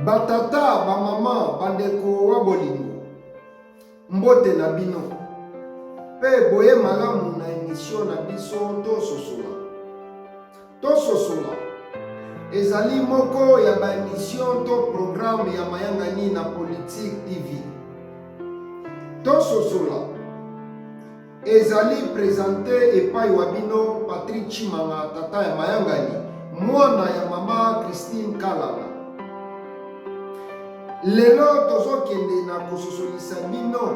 Ba tata, ba mama, bandeko wa bolingo, mbote na bino mpe boye malamu na emission na biso Tososola. Tososola ezali moko ya ba emission to programme ya mayangani na Politique TV. Tososola Ezali presente epai wa bino Patrick Tshimanga, tata ya mayangani, mwana ya mama Christine Kalanga. Lelo tozokende na kososolisa bino,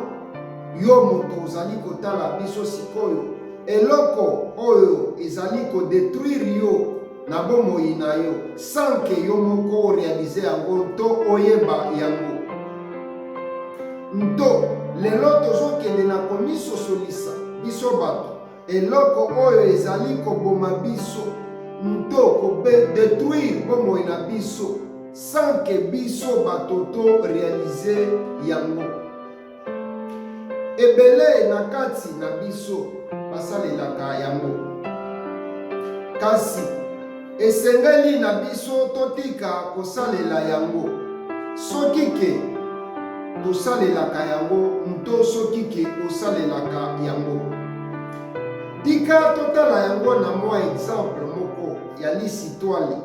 yo moto ozali kotala biso sikoyo, eloko oyo ezali ko detruire yo na bomoi na yo sans que yo moko o realiser yango nto oyeba yango. Nto lelo tozokende na komisosolisa biso bato eloko oyo ezali koboma biso nto ko detruire bomoi na biso sans que biso bato to realiser yango. Ebele na kati na biso basalelaka yango. Kasi esengeli na biso totika kosalela yango soki ke tosalelaka yango nto soki ke osalelaka yango. Tika totala yango na mwa exemple moko ya lisitwale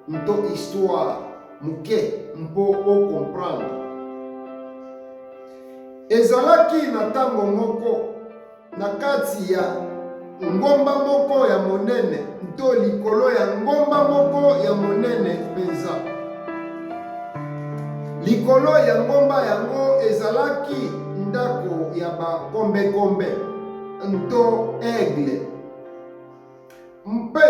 nto histoire moke mpo o comprendre. Ezalaki na ntango moko na kati ya ngomba moko ya monene nto likolo ya ngomba moko ya monene mpenza. Likolo ya ngomba yango ezalaki ndako ya bakombekombe nto aigle. Mpe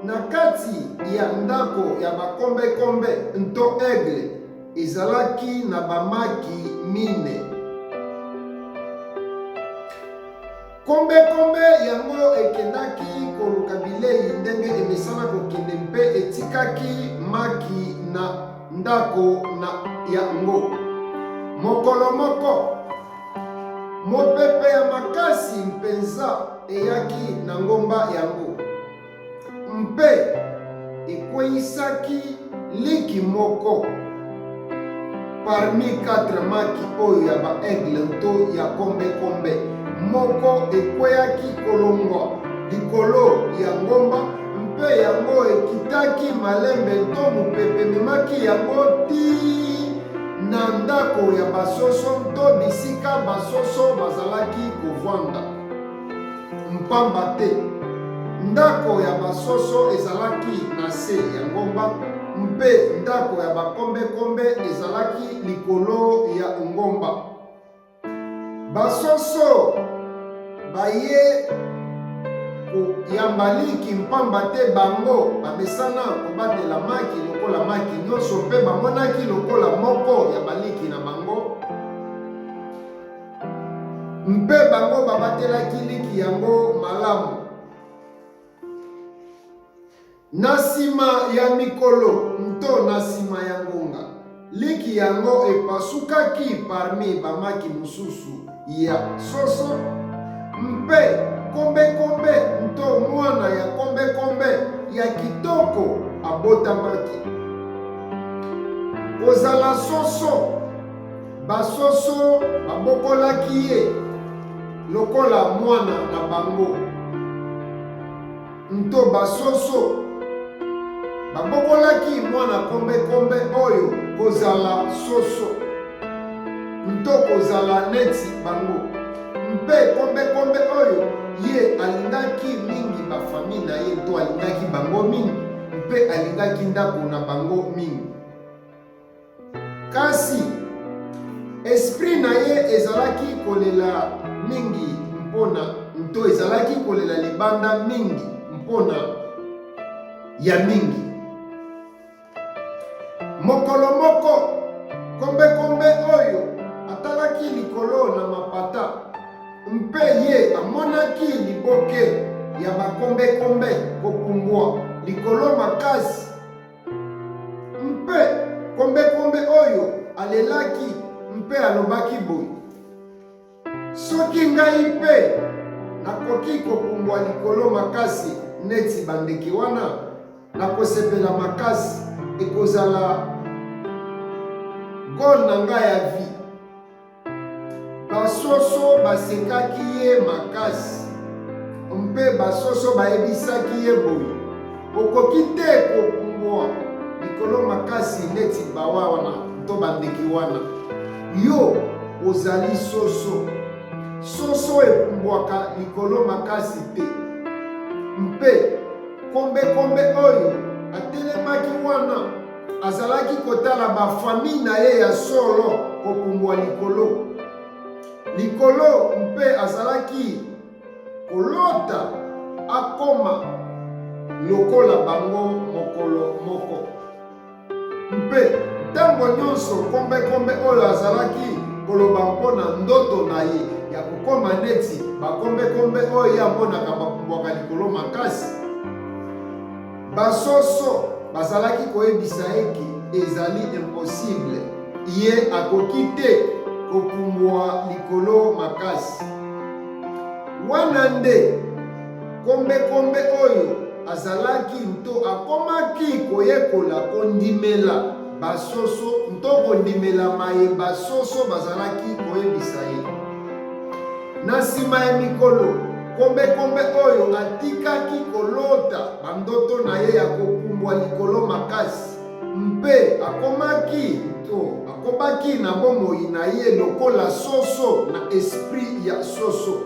na kati ya ndako ya bakombekombe nto aigle ezalaki na bamaki mine. Kombekombe yango ekendaki koluka bilei ndenge emesana kokende mpe etikaki maki na ndako na yango. Mokolo moko, Mopepe ya makasi mpenza eyaki na ngomba yango mpe ekweisaki liki moko parmi 4 maki oyo ya ba aigle nto ya kombekombe. Moko ekweyaki kolongwa likolo ya ngomba mpe yango ekitaki malembe nto mopepe ememaki yango tii na ndako ya basoso nto bisika basoso bazalaki kovanda. Mpamba te ndako ya basoso ezalaki na se ya ngomba mpe ndako ya bakombekombe ezalaki likolo ya ngomba. Basoso baye koyamba liki mpamba te bango bamesana kobatela maki lokola maki nyonso mpe bamonaki lokola moko ya baliki na bango mpe bango babatelaki liki yango malamu. Na nsima ya mikolo nto na nsima ya ngonga, liki yango epasukaki parmi bamaki mosusu ya soso, mpe kombekombe nto mwana ya kombekombe ya kitoko abotamaki. Kozala soso, basoso babokolaki ye lokola mwana na bango. Nto basoso babokolaki mwana kombekombe oyo kozala soso nto kozala neti bango, mpe kombekombe oyo ye alingaki mingi bafami na ye nto alingaki bango mingi mpe alingaki ndako na bango mingi. Kasi esprit na ye ezalaki kolela mingi mpo na nto ezalaki kolela libanda mingi mpo na ya mingi. Mokolo moko, kombekombe oyo atalaki likolo na mapata mpe ye amonaki liboke ya bakombekombe kopumbwa likolo makasi. Mpe kombekombe oyo alelaki mpe alobaki boye, Soki ngai mpe nakoki kopumbwa likolo makasi neti bandeke wana, nakosepela makasi, ekozala goal na ngai ya vie. Basoso basekaki ye makasi mpe basoso bayebisaki ye boye, Okoki te kopumbwa likolo makasi neti bawa wana to bandeke wana. Yo ozali soso. Soso epumbwaka likolo makasi te. Mpe kombekombe oyo atelemaki wana azalaki kotala bafamille na ye ya solo kopumbwa likolo likolo mpe azalaki kolota akoma lokola bango mokolo moko. Mpe ntango nyonso kombekombe oyo azalaki koloba mpo na ndoto na ye ya kokoma neti bakombekombe oyo ye amonaka bapumbwaka likolo makasi, Basoso bazalaki koyebisa ye ke ezali impossible, ye akoki te kopumbwa likolo makasi. Wana nde kombekombe oyo azalaki nto akomaki koyekola kondimela basoso nto kondimela maye basoso bazalaki koyebisa ye. Na nsima ya mikolo, kombekombe oyo atikaki kolota bandoto na ye ya kopumbwa likolo makasi mpe akomaki to akobaki na bomoi na ye lokola soso na esprit ya soso.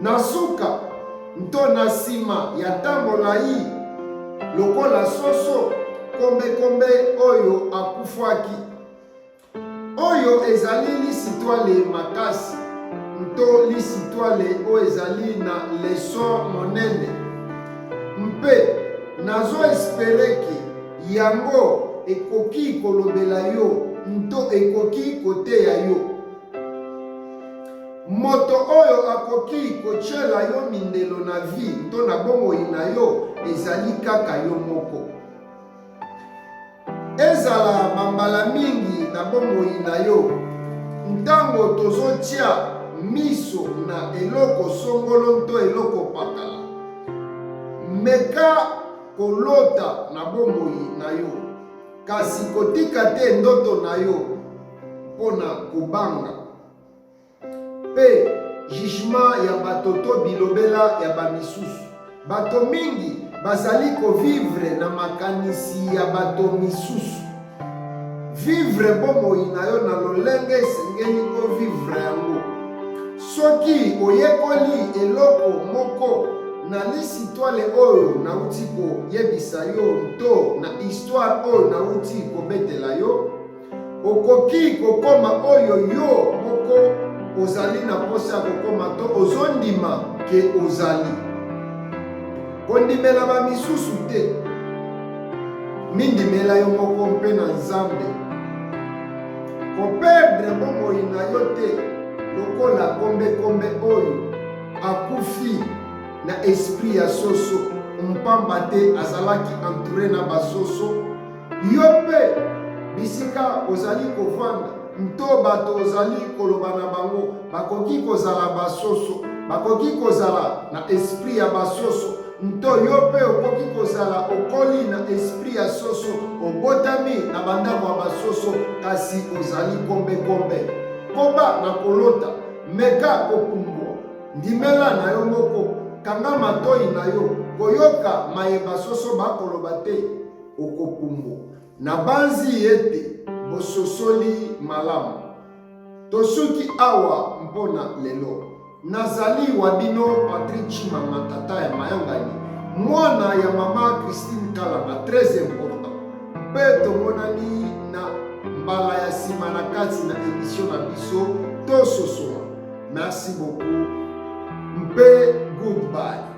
Na suka nto na nsima ya ntango lai lokola soso, kombekombe oyo akufaki. Oyo ezali lisitwale makasi nto lisitwale oyo ezali na leson monene, mpe nazo espere ke yango ekoki kolobela yo nto ekoki koteya yo. Moto oyo akoki kotyela yo mindelo na vie nto na bomoi na yo ezali kaka yo moko. Ezala bambala mingi na bomoi na yo, ntango tozotia miso na eloko songolo nto eloko pakala, meka kolota na bomoi na yo, kasi kotika te ndoto na yo mpo na kobanga. Mpe jugement ya bato to bilobela ya ba misusu. Bato mingi bazali ko vivre na makanisi ya bato misusu. Vivre bomoi na yo na lolenge esengeli o vivre yango. Soki oyekoli eloko moko na lisitwale oyo nauti koyebisa yo nto na histoire oyo nauti kobetela yo, Okoki kokoma oyo yo moko ozali na mposa ya kokoma to ozondima ke ozali. Kondimela ba misusu te. Mindimela yo moko mpe na Nzambe. Koperdre bomoi na yo te lokola kombekombe oyo akufi na esprit ya soso mpamba te azalaki entoure na basoso. Yo mpe, bisika ozali kovanda nto bato ozali koloba na bango bakoki kozala basoso, bakoki kozala na esprit ya basoso, nto yo mpe okoki kozala okoli na esprit ya soso, obotami na bandako ya basoso, kasi ozali kombekombe. Koba na kolota, meka kopumbwa, ndimela na yo moko, kanga matoi na yo koyoka maye basoso bakoloba te. Okopumbwa. Nabanzi ete bososoli malamu. Tosuki awa mpo na lelo. Nazali wa bino Patrick Tshimanga, tata ya mayangani, mwana ya mama Christine Kalanga, très important. Mpe tomonani na mbala ya sima na kati na emission na biso Tososola. Merci beaucoup mpe goodbye.